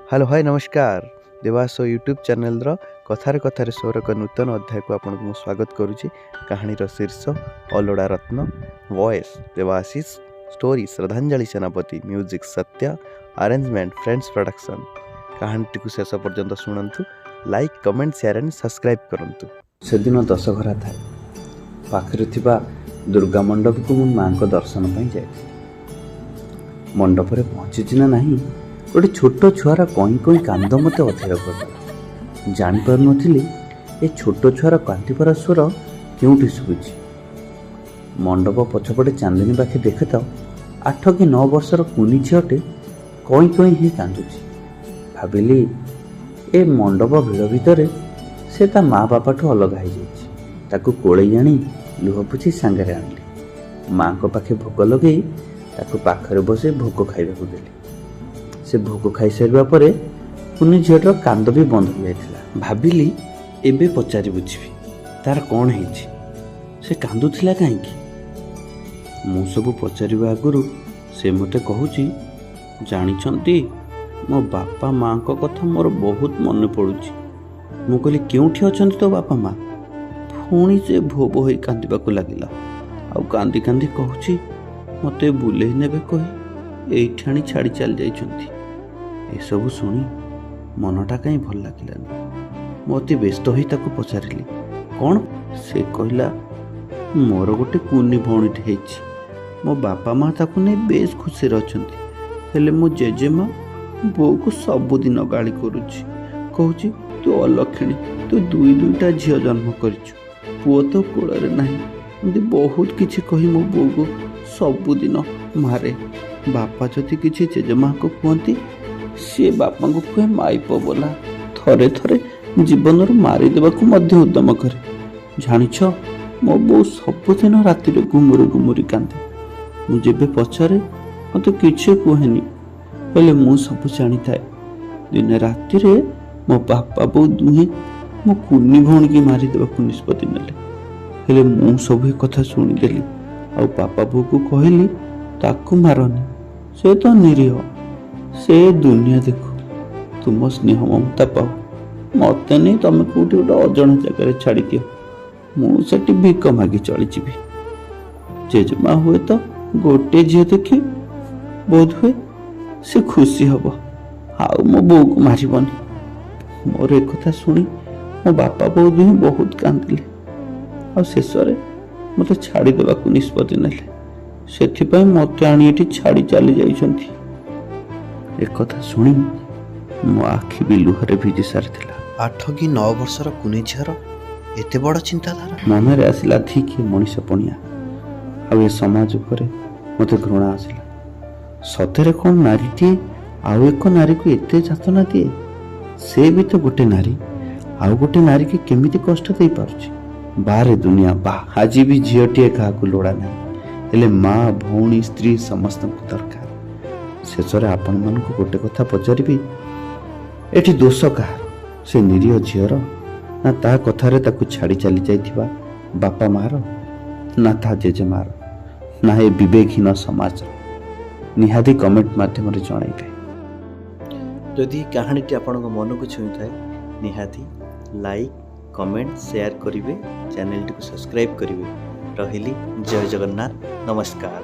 Hello, high, ନମସ୍କାର। Dewas YouTube ଚ୍ୟାନେଲ୍ର କଥାରେ କଥାରେ ଶୋର ଏକ ନୂତନ ଅଧ୍ୟାୟକୁ ଆପଣଙ୍କୁ ମୁଁ ସ୍ୱାଗତ କରୁଛି। କାହାଣୀର ଶୀର୍ଷ ଅଲୋଡ଼ା ରତ୍ନ, ଭଏସ୍ ଦେବାଶିଷ, ଷ୍ଟୋରି ଶ୍ରଦ୍ଧାଞ୍ଜଳି ସେନାପତି, ମ୍ୟୁଜିକ୍ ସତ୍ୟ, ଆରେଞ୍ଜମେଣ୍ଟ ଫ୍ରେଣ୍ଡସ୍ ପ୍ରଡକ୍ସନ୍। କାହାଣୀଟିକୁ ଶେଷ ପର୍ଯ୍ୟନ୍ତ ଶୁଣନ୍ତୁ, like, comment, share and subscribe କରନ୍ତୁ। ସେଦିନ ଦଶହରା ଥାଏ। ପାଖରେ ଥିବା ଦୁର୍ଗା ମଣ୍ଡପକୁ ମୁଁ ମାଆଙ୍କ ଦର୍ଶନ ପାଇଁ ଯାଇଥିଲି। ମଣ୍ଡପରେ ପହଞ୍ଚିଛି ନା ନାହିଁ, ଗୋଟେ ଛୋଟ ଛୁଆର କଇଁ କଇଁ କାନ୍ଦ ମୋତେ ଅଧୀର କରିଦେଲା। ଜାଣିପାରୁନଥିଲି ଏ ଛୋଟ ଛୁଆର କାନ୍ଦିବାର ସ୍ୱର କେଉଁଠି ଶୁଭୁଛି। ମଣ୍ଡପ ପଛପଟେ ଚାନ୍ଦିନୀ ପାଖେ ଦେଖେ ତ 8 କି 9 ବର୍ଷର କୁନି ଝିଅଟେ କଇଁ କଇଁ ହେଇ କାନ୍ଦୁଛି। ଭାବିଲି, ଏ ମଣ୍ଡପ ଭିଡ଼ ଭିତରେ ସେ ତା ମା ବାପାଠୁ ଅଲଗା ହେଇଯାଇଛି। ତାକୁ କୋଳେଇ ଆଣି ଲୁହ ପୋଛି ସାଙ୍ଗରେ ଆଣିଲି। ମାଙ୍କ ପାଖେ ଭୋଗ ଲଗେଇ ତାକୁ ପାଖରେ ବସେଇ ଭୋଗ ଖାଇବାକୁ ଦେଲି। ସେ ଭୋଗ ଖାଇସାରିବା ପରେ କୁନି ଝିଅଟାର କାନ୍ଦ ବି ବନ୍ଦ ହୋଇଯାଇଥିଲା। ଭାବିଲି, ଏବେ ପଚାରି ବୁଝିବି ତାର କ'ଣ ହେଇଛି, ସେ କାନ୍ଦୁଥିଲା କାହିଁକି। ମୁଁ ସବୁ ପଚାରିବା ଆଗରୁ ସେ ମୋତେ କହୁଛି, "ଜାଣିଛନ୍ତି, ମୋ ବାପା ମାଙ୍କ କଥା ମୋର ବହୁତ ମନେ ପଡ଼ୁଛି।" ମୁଁ କହିଲି, "କେଉଁଠି ଅଛନ୍ତି ତୋ ବାପା ମା?" ପୁଣି ସେ ଭୋ ଭୋ ହୋଇ କାନ୍ଦିବାକୁ ଲାଗିଲା ଆଉ କାନ୍ଦି କାନ୍ଦି କହୁଛି, "ମୋତେ ବୁଲେଇ ନେବେ କହି ଏଇଠି ଆଣି ଛାଡ଼ି ଚାଲି ଯାଇଛନ୍ତି।" ଏସବୁ ଶୁଣି ମନଟା କାହିଁ ଭଲ ଲାଗିଲାନି। ମୁଁ ଅତି ବ୍ୟସ୍ତ ହୋଇ ତାକୁ ପଚାରିଲି, "କ'ଣ?" ସେ କହିଲା, "ମୋର ଗୋଟେ କୁନି ଭଉଣୀଟେ ହେଇଛି। ମୋ ବାପା ମା ତାକୁ ନେଇ ବେଶ ଖୁସିରେ ଅଛନ୍ତି। ହେଲେ ମୋ ଜେଜେମା ବୋଉକୁ ସବୁଦିନ ଗାଳି କରୁଛି। କହୁଛି, ତୁ ଅଲକ୍ଷଣୀ, ତୁ ଦୁଇ ଦୁଇଟା ଝିଅ ଜନ୍ମ କରିଛୁ, ପୁଅ ତ କୋଳରେ ନାହିଁ। ଏମିତି ବହୁତ କିଛି କହି ମୋ ବୋଉକୁ ସବୁଦିନ ମାରେ। ବାପା ଯଦି କିଛି ଜେଜେମାଙ୍କୁ କୁହନ୍ତି, ସିଏ ବାପାଙ୍କୁ କୁହେ ମାଇପ ବୋଲା। ଥରେ ଥରେ ଜୀବନରୁ ମାରିଦେବାକୁ ମଧ୍ୟ ଉଦ୍ୟମ କରେ। ଜାଣିଛ, ମୋ ବୋଉ ସବୁଦିନ ରାତିରେ ଗୁମୁରି ଗୁମୁରି କାନ୍ଦେ। ମୁଁ ଯେବେ ପଚାରେ, ମୋତେ କିଛି କୁହେନି, ହେଲେ ମୁଁ ସବୁ ଜାଣିଥାଏ। ଦିନେ ରାତିରେ ମୋ ବାପା ବୋଉ ଦୁହେଁ ମୋ କୁନି ଭଉଣୀକି ମାରିଦେବାକୁ ନିଷ୍ପତ୍ତି ନେଲେ। ହେଲେ ମୁଁ ସବୁ ଏ କଥା ଶୁଣିଦେଲି ଆଉ ବାପା ବୋଉକୁ କହିଲି, ତାକୁ ମାରନି, ସେ ତ ନିରୀହ, ସେ ଦୁନିଆ ଦେଖୁ, ତୁମ ସ୍ନେହ ମମତା ପାଉ। ମତେ ନେଇ ତମେ କୋଉଠି ଗୋଟେ ଅଜଣା ଜାଗାରେ ଛାଡ଼ିଦିଅ, ମୁଁ ସେଠି ଭିକ ମାଗି ଚଳିଯିବି। ଜେଜେମା ହୁଏତ ଗୋଟେ ଝିଅ ଦେଖି ବୋଧ ହୁଏ ସେ ଖୁସି ହବ ଆଉ ମୋ ବୋଉକୁ ମାରିବନି। ମୋର ଏକଥା ଶୁଣି ମୋ ବାପା ବୋଉ ଦୁହେଁ ବହୁତ କାନ୍ଦିଲେ ଆଉ ଶେଷରେ ମୋତେ ଛାଡ଼ିଦେବାକୁ ନିଷ୍ପତ୍ତି ନେଲେ। ସେଥିପାଇଁ ମୋତେ ଆଣି ଏଠି ଛାଡ଼ି ଚାଲି ଯାଇଛନ୍ତି।" ଏକଥା ଶୁଣି ମୋ ଆଖି ବି ଲୁହରେ ଭିଜି ସାରିଥିଲା। 8 କି 9 ବର୍ଷର କୁନି ଝିଅର ଏତେ ବଡ଼ ଚିନ୍ତାଧାରା! ମନରେ ଆସିଲା, ଧିକ୍ ଏ ମଣିଷ ପଣିଆ ଆଉ ଏ ସମାଜ ଉପରେ ମୋତେ ଘୃଣା ଆସିଲା। ସତରେ କ'ଣ ନାରୀଟିଏ ଆଉ ଏକ ନାରୀକୁ ଏତେ ଯାତନା ଦିଏ? ସେ ବି ତ ଗୋଟେ ନାରୀ, ଆଉ ଗୋଟେ ନାରୀକି କେମିତି କଷ୍ଟ ଦେଇପାରୁଛି? ବାରେ ଦୁନିଆ ବା! ଆଜି ବି ଝିଅଟିଏ କାହାକୁ ଲୋଡ଼ା ନାହିଁ, ହେଲେ ମା, ଭଉଣୀ, ସ୍ତ୍ରୀ ସମସ୍ତଙ୍କୁ ଦରକାର। ଶେଷରେ ଆପଣମାନଙ୍କୁ ଗୋଟେ କଥା ପଚାରିବି, ଏଠି ଦୋଷ କାହାର? ସେ ନିରୀହ ଝିଅର, ନା ତା କଥାରେ ତାକୁ ଛାଡ଼ି ଚାଲି ଯାଇଥିବା ବାପା ମାର, ନା ତା ଜେଜେମାର, ନା ଏ ବିବେକହୀନ ସମାଜର? ନିହାତି କମେଣ୍ଟ ମାଧ୍ୟମରେ ଜଣାଇବେ। ଯଦି ଏହି କାହାଣୀଟି ଆପଣଙ୍କ ମନକୁ ଛୁଇଁଥାଏ, ନିହାତି ଲାଇକ୍, କମେଣ୍ଟ, ସେୟାର କରିବେ, ଚ୍ୟାନେଲଟିକୁ ସବସ୍କ୍ରାଇବ୍ କରିବେ। ରହିଲି, ଜୟ ଜଗନ୍ନାଥ, ନମସ୍କାର।